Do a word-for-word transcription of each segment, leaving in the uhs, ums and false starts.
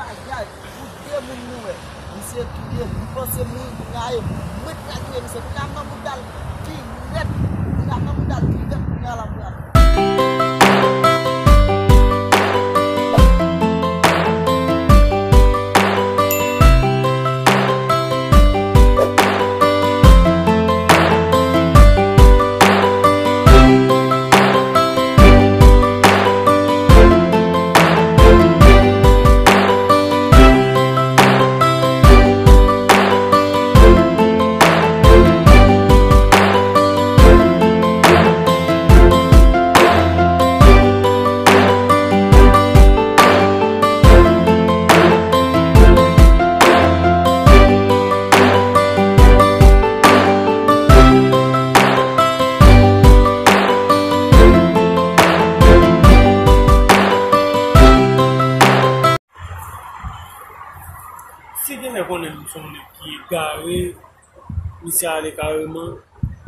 Ayay, pou de moun nou wè. Misye touye, li panse moun rayi, mwen t ka touye misye. Kounye a nan mouda l dirèk, kounye a nan mouda l dirèk, kounye a l ap pran. Si genlè konnen m se yon nèg ki egare, misye ale kareman,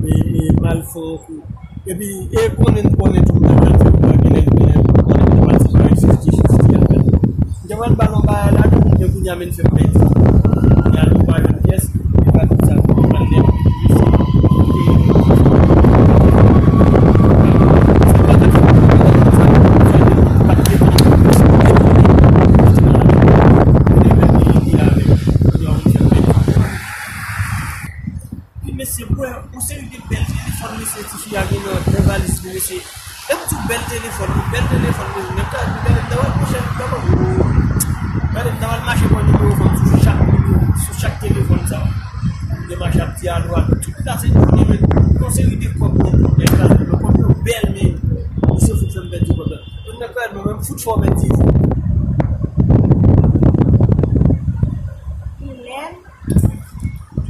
e, e, m al fè yon kou. Epi, e konnen, konnen tou, m ta pral fè kou a, genlè, genlè, konnen m ta pral separe fifti fifti avè l. M te pral ba l yon bagay la tou, men kounye a, men fè m pèdi. Kounye a, nou pa jwenn pyès, li pa di sa, nou pral lè. Wi, mesye, m wè yon seri de bèl telefòn, mesye, tifi a gen nan, nan valiz li, mesye. Lè m di w bèl telefòn, wi, bèl telefòn, mesye. Nèg sa, li gade m nan wè, monchè, li gade m. Gade m nan wè, mache pran nimewo fò m sou chak nimewo, sou chak telefòn sa. M te mache ap di adwat, tout la se jounen, men yon seri de kòb, men nèg sa, kòb yo bèl, men misye fout fè m pèdi kòb la. Yon nèg gade mwen, men m fout fè w pèdi. Kilèn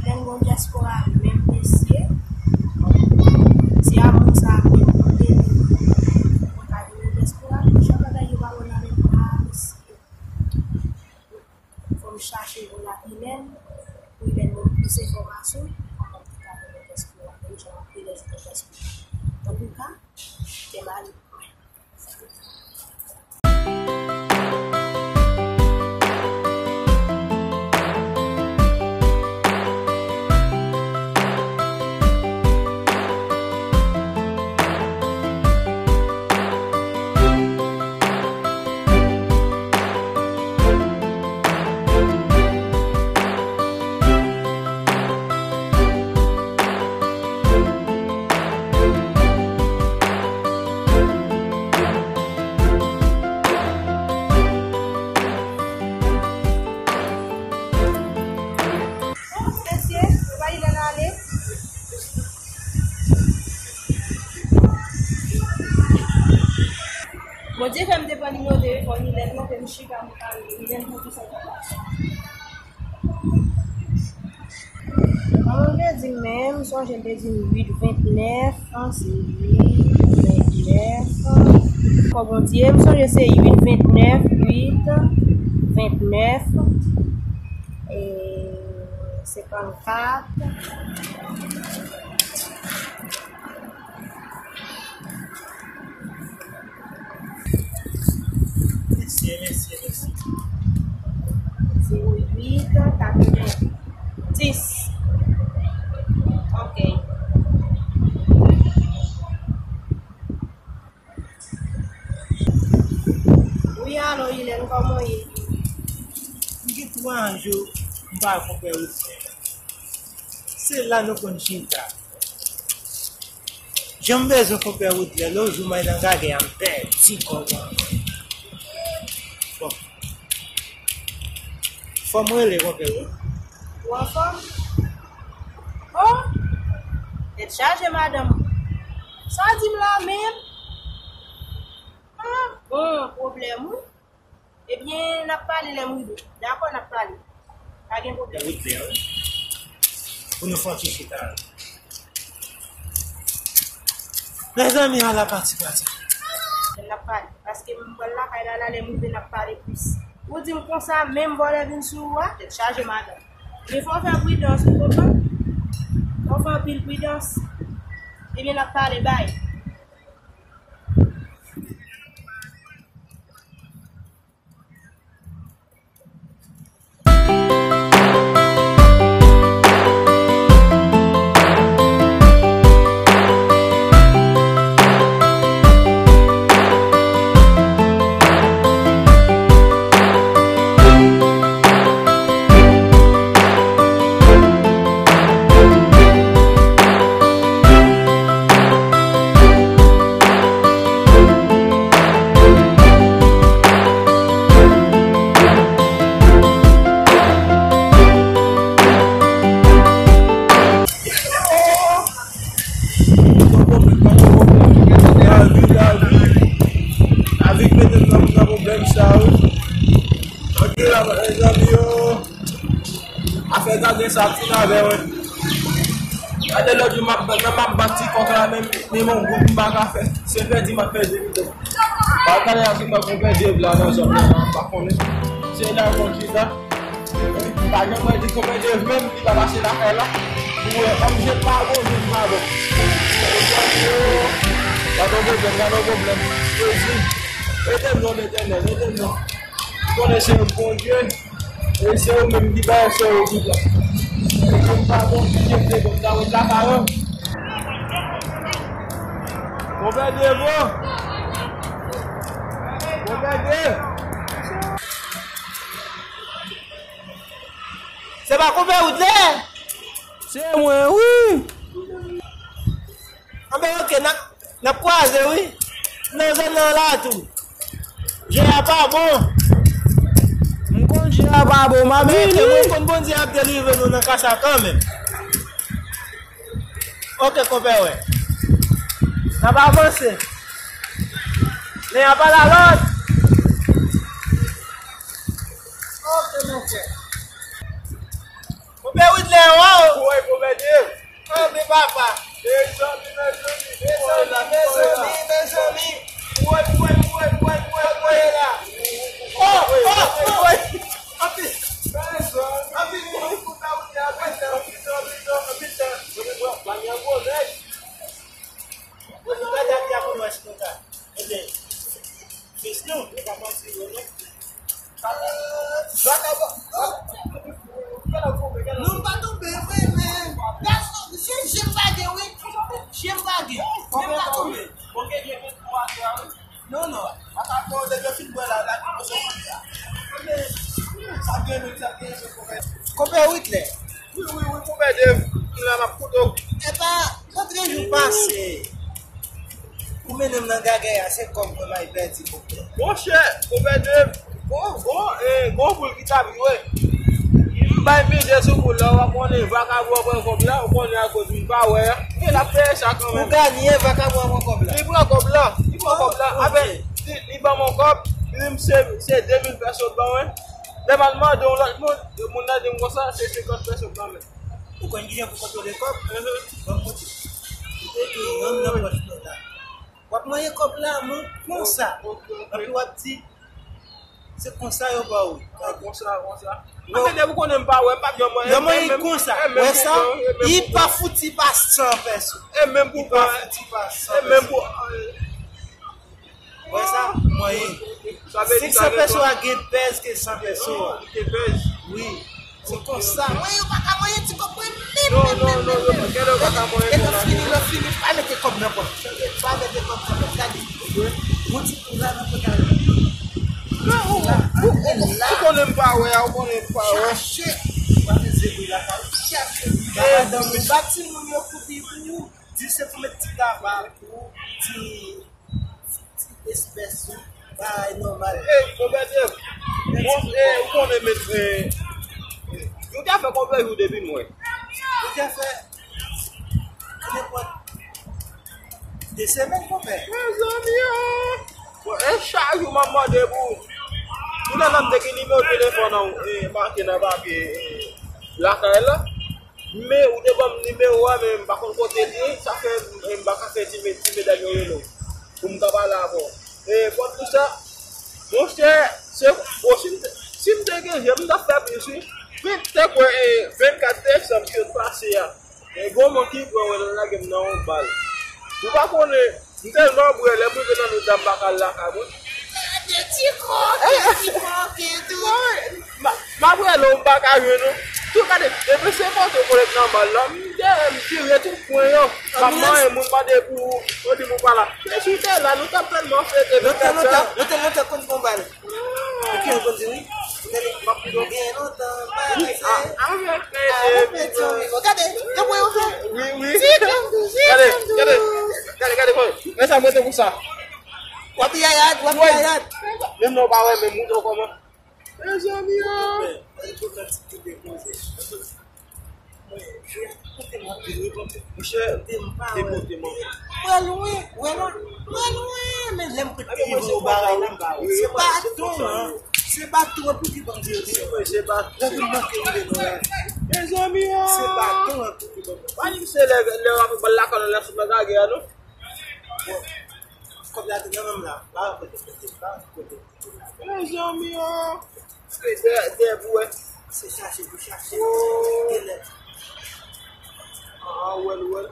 Lè n gon dyaspora menm mesye, se a moun sa menm pou vini pou ka vini dyaspora, jan bagay yo pa bon nan menm pa mesye. Fò m chache yon la Ilèn, pou Ilèn ban m plis enfòmasyon, kòman pou ka vini dyaspora, menm jan m ap vini dyaspora. Antouka, te male. Mesye, yo pa Ilèn ale. Bondye fè m te pran nimewo telefòn Ilèn nan, ke m chita, m pale, Ilèn pran tout sa. Kòman m te di m menm, m sonje m te di m uit vennèf, se uit vennèf. Kò Bondye, m sonje se uit vennèf, uit vennèf, e senkannkat. Mesye, mesye, mesye. Zewo uit katreven dis. Ok. Wi, alo, Ilèn, kòman w ye? M gen twa jou, m pa wè konpè Woodley. Se la nou konn chita. Jan m bezwen konpè Woodley, lòt jou m al nan gagè a, m pèdi kòb mwen. Bon. Fò m rele konpè Woodley. Ou anfòm? Oh! Tèt chaje, madanm. Sa w di m la menm? Ah, bon, pwoblèm, wi. Ebyen, n ap pale lè m rive. Dakò, n ap pale. Pa gen pwoblèm. Wi, klè, wi. Pou nou fè yon ti chita. Mezanmi, ala pati pati. N ap pale. Paske m pral lakay la, la, lè m rive, n ap pale plis. Ou di m konsa, menm vòlè vin sou ou a, tèt chaje, madanm. Men fò w fè pridans, ou konprann? Fò w fè anpil pridans. Ebyen, n ap pale, bay. Gade sa, ap fin avè mwen. Gade lòt jou m ap, nan m ap bat ti kòk la, men, men yon gwoup m pa ka fè. Se pèdi m ap pèdi pito. Pa gade la, ti kòk mwen pèdi la nan zòn nan, m pa konnen. Se la yon chita. M pa janm wè ti kòk pèdi menm, li pa pase lakay la. Pou wè, kòm je pa bon, je pa bon. Gade yon pwoblèm, gade yon pwoblèm. Jezi, ede m non, Letènèl, ede m non. Konnen se Bondye. E se ou menm ki bay, se ou ki pran. E ke m pa bon, ki jete bon, ta wè la karan. Konpè Devo. Konpè Dev. Se pa konpè Woodley? Se mwen, wi. Anben, oke, n ap, n ap kwaze, wi. Nan zòn nan la tou. Je a pa bon. M konn je a pa bon, m ap vini. Mwen konn Bondye ap delivre nou nan ka sa kanmenm. Oke, konpè, wè. N ap avanse. Len a pa la lòt. Oke, monchè. Konpè Woodley, waw. Woy, konpè Dev. Anben papa. Mezanmi, mezanmi. Mezanmi, mezanmi, mezanmi. Woy, woy, woy, woy, woy, woy la. Oh, oh, oh, woy. Anpil. Anpil. Anpil tan. Anpil tan. Anpil tan. Anpil tan. Anpil tan. Fes nou, nou pa pase yo, non. Vakabon. Nou pa tonbe vre, men. Gason, je, je m pa gen, wi. Je m pa gen. Je m pa tonbe. Non, non. Vakabon, depi yo fin bwè la, la, sa gen, sa gen, se konpè. Konpè Wiklè. Wi, wi, wi, konpè Dev, m la, m ap koute w. Epa, lòt jou pase. Ou mennen m nan gagay a, se kòb mwen m al pèdi konpè. Monchè, konpè Dev, gon, gon, eh, gon boul ki t ap jwe. M bay mizè sou boul la, w ap konnen vakabon an pran kòb la, ou konnen akoz m pa wè a. Men l ap peye sa kanmenm. Ou ganye, vakabon an pran kòb la. Li pran kòb la, li pran kòb la. Oh, ok. Aben, li, li ban m yon kòb, li di m se, se de mil pèso l ban mwen. Lè m al mande yon lòt moun, moun nan di m konsa, se senkant pèso l ban mwen. Ou konn kijan pou kontwole kòb? Ban m montre. Ou te gen yon nan pòch mwen la. W ap manyen kòb la, men konsa. Epi w ap di, se konsa yo ba w. Ah, konsa, konsa. Anben, depi w konnen m pa wè, m p ap janm manyen. Yo manyen konsa. Wè sa? Li pa fouti pa san pèso. E menm pou kòb. Li pa fouti pa san pèso. E menm pou Wè sa? Mwen, senk san pèso a gen pèz ke san pèso a. Wi. Se konsa. Mwen, yo pa ka mwen ti kòb mwen menm. Non, non, non, yo pa ka mwen. E lè fini, lè fini, pa mete kòb nan pòch. Pa mete kòb nan pòch. Gade. Yon ti kou la nan pòch. Non, ou, ou, ou, ou konnen m pa wè, ou konnen m pa wè. Chache. Ou pa bezwen la, chache. Madanm, ou bati moun yo pou di pou ou. Di se pou met ti kaba pou ti Ti espès ou, bagay nòmal. Ey, konpè Dev, bon, eh, ou konnen men, eh, eh, nou te fè konpè jou depi mwen. Nou te fè nenpòt de semèn, konpè. Mezanmi, ah. Bon, e chak jou m ap mande pou, pou nan nan m te gen nimewo telefòn an, eh, make nan papye, eh, lakay la. Men ou te ban m nimewo a, men m pa konn kote l ye, sa fè m, m pa ka fè ti me-, ti medam yo rele w pou m ka pale avè w. E, pòt pou sa, monchè, se, bon, si m te, si m te gen je, m t ap fè plis, wi. Men, te kwè, e, vennkat desanm ki sot pase a, e, gon moun ki pran mwen, l lage m nan yon bal. Ou pa konnen, m tèlman bwè, lè m rive nan lòt la, m pa ka al lakay mwen. Gade ti kòk, ti kòk, tou. M ap rele w, m pa ka jwenn ou. Tou gade, depi se kote w kolèk nan bal la, m dèyè, m vire tout kwen yo. M ap manyen moun mande pou ou, yo di m ou pa la. Men si w te la, nou t ap tèlman fete, lontan, lontan, lontan, lontan konn pran bal. Ok, ou konn di wi. M ap di w. Gen lontan, m pa rete. Avèk pete, wi. Gade, gade mwen yo fè. Wi, wi. Ti kandou, ti kandou. Gade, gade, gade, gade, gade, men sa mwen te konsa. W ap yayad, w ap yayad. Menm nan w pa wè, menm mouton kòman. Mezanmi, ah. Monchè, depote mwen. Mwen lwen, wè la. Mwen lwen, men lè m pran ti nivo bagay la, se pa don an. Se baton an pou ki bandi yo di. Wi, se baton. Lè vin manke ou de nou la. Mezanmi, se baton an pou ki bandi. Pa di se lè, lè w ap bal lakòl la sou bagay a, non? Bon. Kòb la te nan men m la. La, kote, kote, la, kote. Mezanmi, an. Se dè, dè pou wè. Se chache pou chache. Genlè. Ah, wèl, wèl.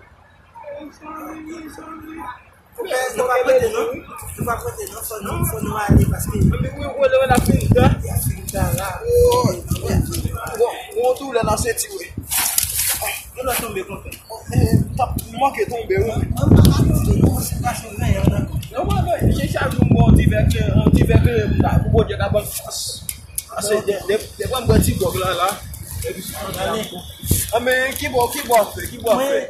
Mezanmi, mezanmi. Konpè, nou pa prete non. Nou pa prete non. Fò nou, fò nou ale paske. Epi wi, wi, lè la fin tan. Y a fin tan la. Bon, bon, tou lè nan senti wi. Yon lòt tonbe konpè. Eh, t ap manke tonbe wi. Mwen pa ka tonbe non, se pa sou ven yon nan. Non, mwen, mwen, se chak jou mwen yon ti vè kleren, yon ti vè kleren pou Bondye ka ban m fòs. Ase de, de, de pran mwen ti gwòg la, la. Epi se konsa. Anben, ki bò, ki bò fè, ki bò fè?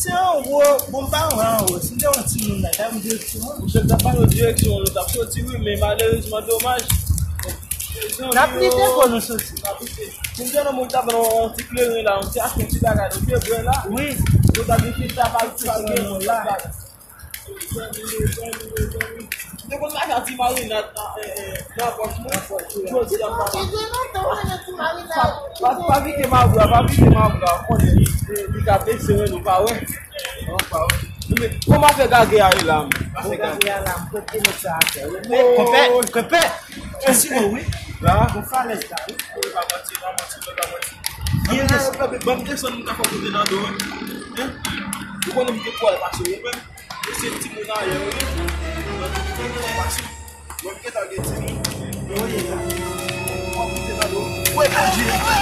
Se anwo, bon, m pa wè anwo. Si m te wè timoun la, ta m direksyon an. Misye t ap ba nou direksyon, nou t ap soti, wi, men malerezman, domaj. N ap lite pou nou soti. N ap lite. Si m te nan moun, t ap ban nou yon ti kleren la, yon ti achte yon ti bagay, nou te bwè la. Wi. Nou t ap vin fè sa, pa, pa gen moun la. Mezanmi, mezanmi, mezanmi. M te konn mache ak ti marinad nan, eh, eh, nan pòch mwen. Jodi a, pa, pa, pa pike mabra, pa pike mabra. Konnen li, li ka blese, wi, nou pa wè. Nou pa wè. Men kòman afè gage a ye la, men? Afè gage a la, m konn konnen sa afè. Konpè, konpè. Ansi bon, wi. La. Bon, falèz la, wi. Wi, pa manti, pa manti, pa manti. Byen desann. Ban m desann, m ka fè kote nan do, wi. Hein? Ou konnen m gen pwal pase ou menm. Mesye timoun ayè yo ye. Mwen gentan gen timoun. Yo ye la. Mwen gentan gen. Wè, Bondye.